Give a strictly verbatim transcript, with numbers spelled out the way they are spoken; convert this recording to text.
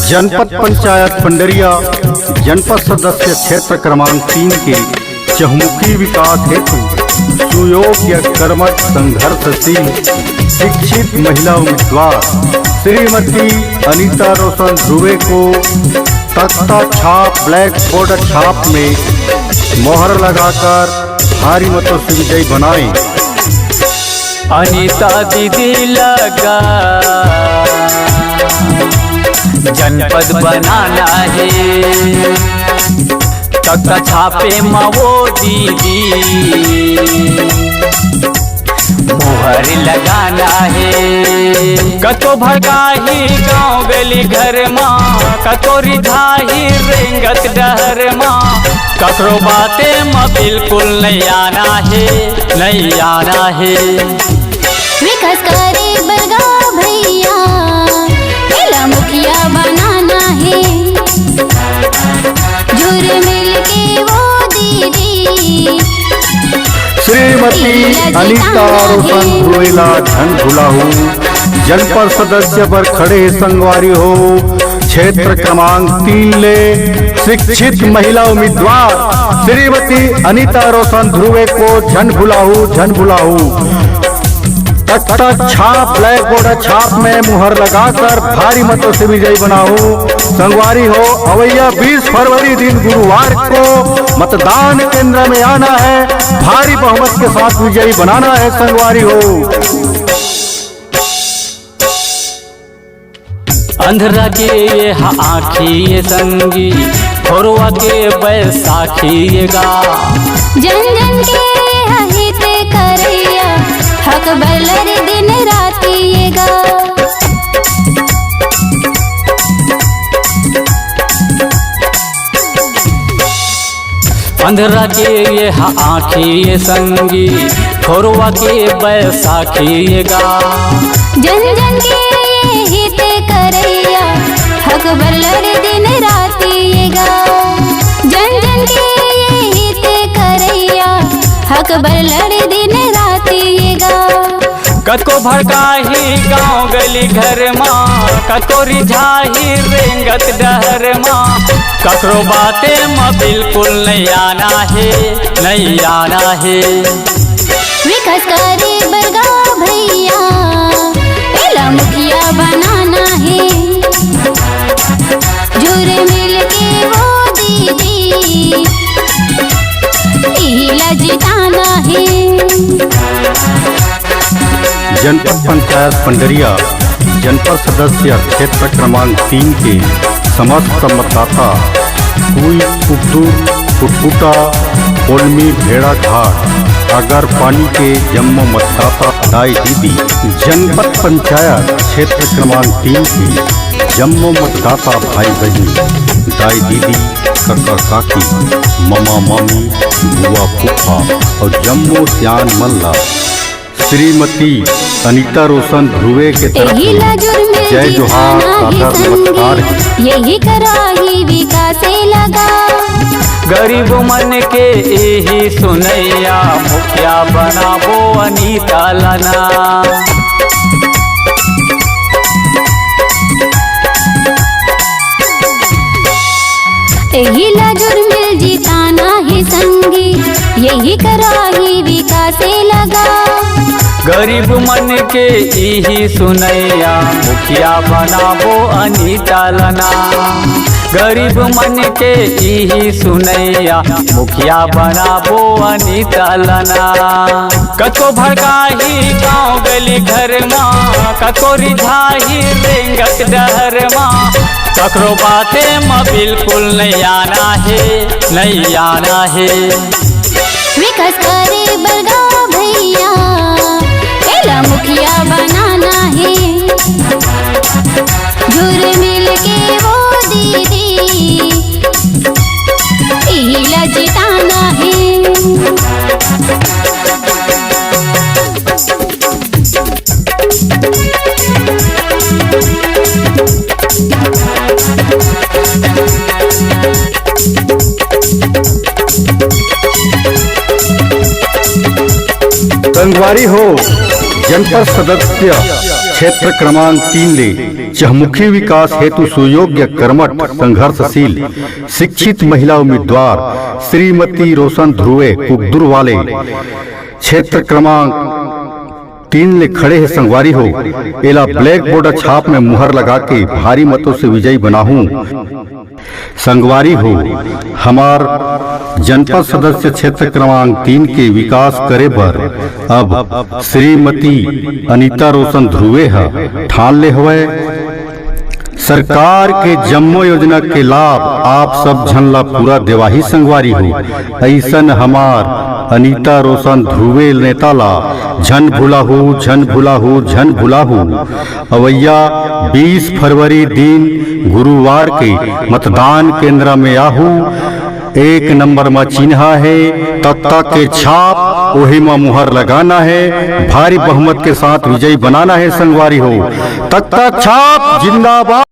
जनपद पंचायत पंडरिया, जनपद सदस्य क्षेत्र क्रमांक तीन के चहुमुखी विकास हेतु सुयोग्य, कर्मठ, संघर्षशील, शिक्षित महिला उम्मीदवार श्रीमती अनीता रोशन ध्रुवे को तख्ता छाप, ब्लैक बोर्ड छाप में मोहर लगाकर भारी मतों से विजयी बनाएं। अनीता दीदी लगा जनपद बनाना हे, तख्ता छापे म वो दीदी मोहर लगाना हे। कतो भड़काही गाँव गली घर म, कतो रिझाही रेंगत डहर म, ककरो बाते म बिल्कुल नइ आना हे, नइ आना हे। विकास करे बर गा भैया, एला मुखिया बनाना हे। जुर मिल के वो दीदी श्रीमती अनीता रोशन ध्रुवेला झन भुलाहू, जनपद सदस्य बर खड़े हे संगवारी हो। क्षेत्र क्रमांक तीन ले शिक्षित महिला उम्मीदवार श्रीमती अनीता रोशन ध्रुवे को झन भुलाहू, झन भुलाहू। तख्ता छाप, ब्लैक बोर्ड छाप में मुहर लगाकर भारी मतों से विजयी बनाहू। संगवारी हो, अवैया बीस फरवरी दिन गुरुवार को मतदान केंद्र में आना है, भारी बहुमत के साथ विजयी बनाना है संगवारी हो। अंधरा के ये हा आँखी ये संगी, थोरवा के बैसाखी ये गा। जन जन के ये हा हित करैया, हक बलर दिन राती ये गा। अंधरा के ये हा आँखी ये संगी, थोरवा के बैसाखी ये गा। जन जन के ये हित करैया, हक बलर दिन राती ये गा। जन जन के ये हित करैया, हक बलर दिन राती ये गा। कतको भड़काही गाँव गली घर मा, कतको रिझाही रेंगत डहर मा, ककरो बाते म बिल्कुल नइ आना हे, नइ आना हे। विकास करे बर गा भैया, एला मुखिया बनाना हे। जुर मिल के वो दीदी, इही ला जिताना हे। जनपद पंचायत पंडरिया, जनपद सदस्य क्षेत्र क्रमांक तीन के समस्त मतदाता, कुई, कुद्दू, कुटकुटा, कोलमी, भेड़ाघाट, अगरपानी के जम्मो मतदाता, दाई दीदी, जनपद पंचायत क्षेत्र क्रमांक तीन के जम्मो मतदाता भाई बहिनी, दाई दीदी, कका काकी, ममा मामी, बुआ फूफा अउ जम्मो सियान मन ला श्रीमती अनीता रोशन ध्रुवे के तरफ ले जय जोहार, आदर नमस्कार हे। यही कराही विकासे लगा। गरीब मन के इही सुनैया, मुखिया बनाबो अनीता लना। एही ला जुर्मिल जिताना हे संगी, यही कराही विकासे लगा। गरीब मन के इही सुनैया, मुखिया बनाबो अनीता लना। गरीब मन के इही सुनैया, मुखिया बनाबो अनीता लना। कतको भड़काही गाँव गली घर मा, कतको रिझाही रेंगत डहर मा, ककरो बाते म बिल्कुल नइ आना हे, नइ आना हे। विकास करे बर गा भैया, एला मुखिया बनाना हे। जुर्मिल के वो दीदी, इही ला जिताना हे। संगवारी हो, जनपद सदस्य क्षेत्र क्रमांक तीन ले चहुमुखी विकास हेतु सुयोग्य, कर्मठ, संघर्षशील, शिक्षित महिला उम्मीदवार श्रीमती रोशन ध्रुवे कुकदुर वाले क्षेत्र क्रमांक तीन ले खड़े हे संगवारी हो, एला ब्लैक बोर्ड छाप में मुहर लगा के भारी मतों से विजयी बनाहूं। संगवारी हो, हमार जनपद सदस्य क्षेत्र क्रमांक तीन के विकास करे बर अब श्रीमती अनीता रोशन ध्रुवे ह ठान ले हवय। सरकार के जम्मो योजना के लाभ आप सब झन ला पूरा देवाही संगवारी हो। अइसन हमार अनीता रोशन ध्रुवे नेता ला झन भुलाहू, झन भुलाहू, झन भुलाहू। अवइया बीस फरवरी दिन गुरुवार के मतदान केंद्र में आहू। एक नंबर म चिन्हा हे तख्ता के छाप, ओही म मुहर लगाना हे। भारी बहुमत के साथ विजयी बनाना हे संगवारी हो। तख्ता छाप जिंदाबाद।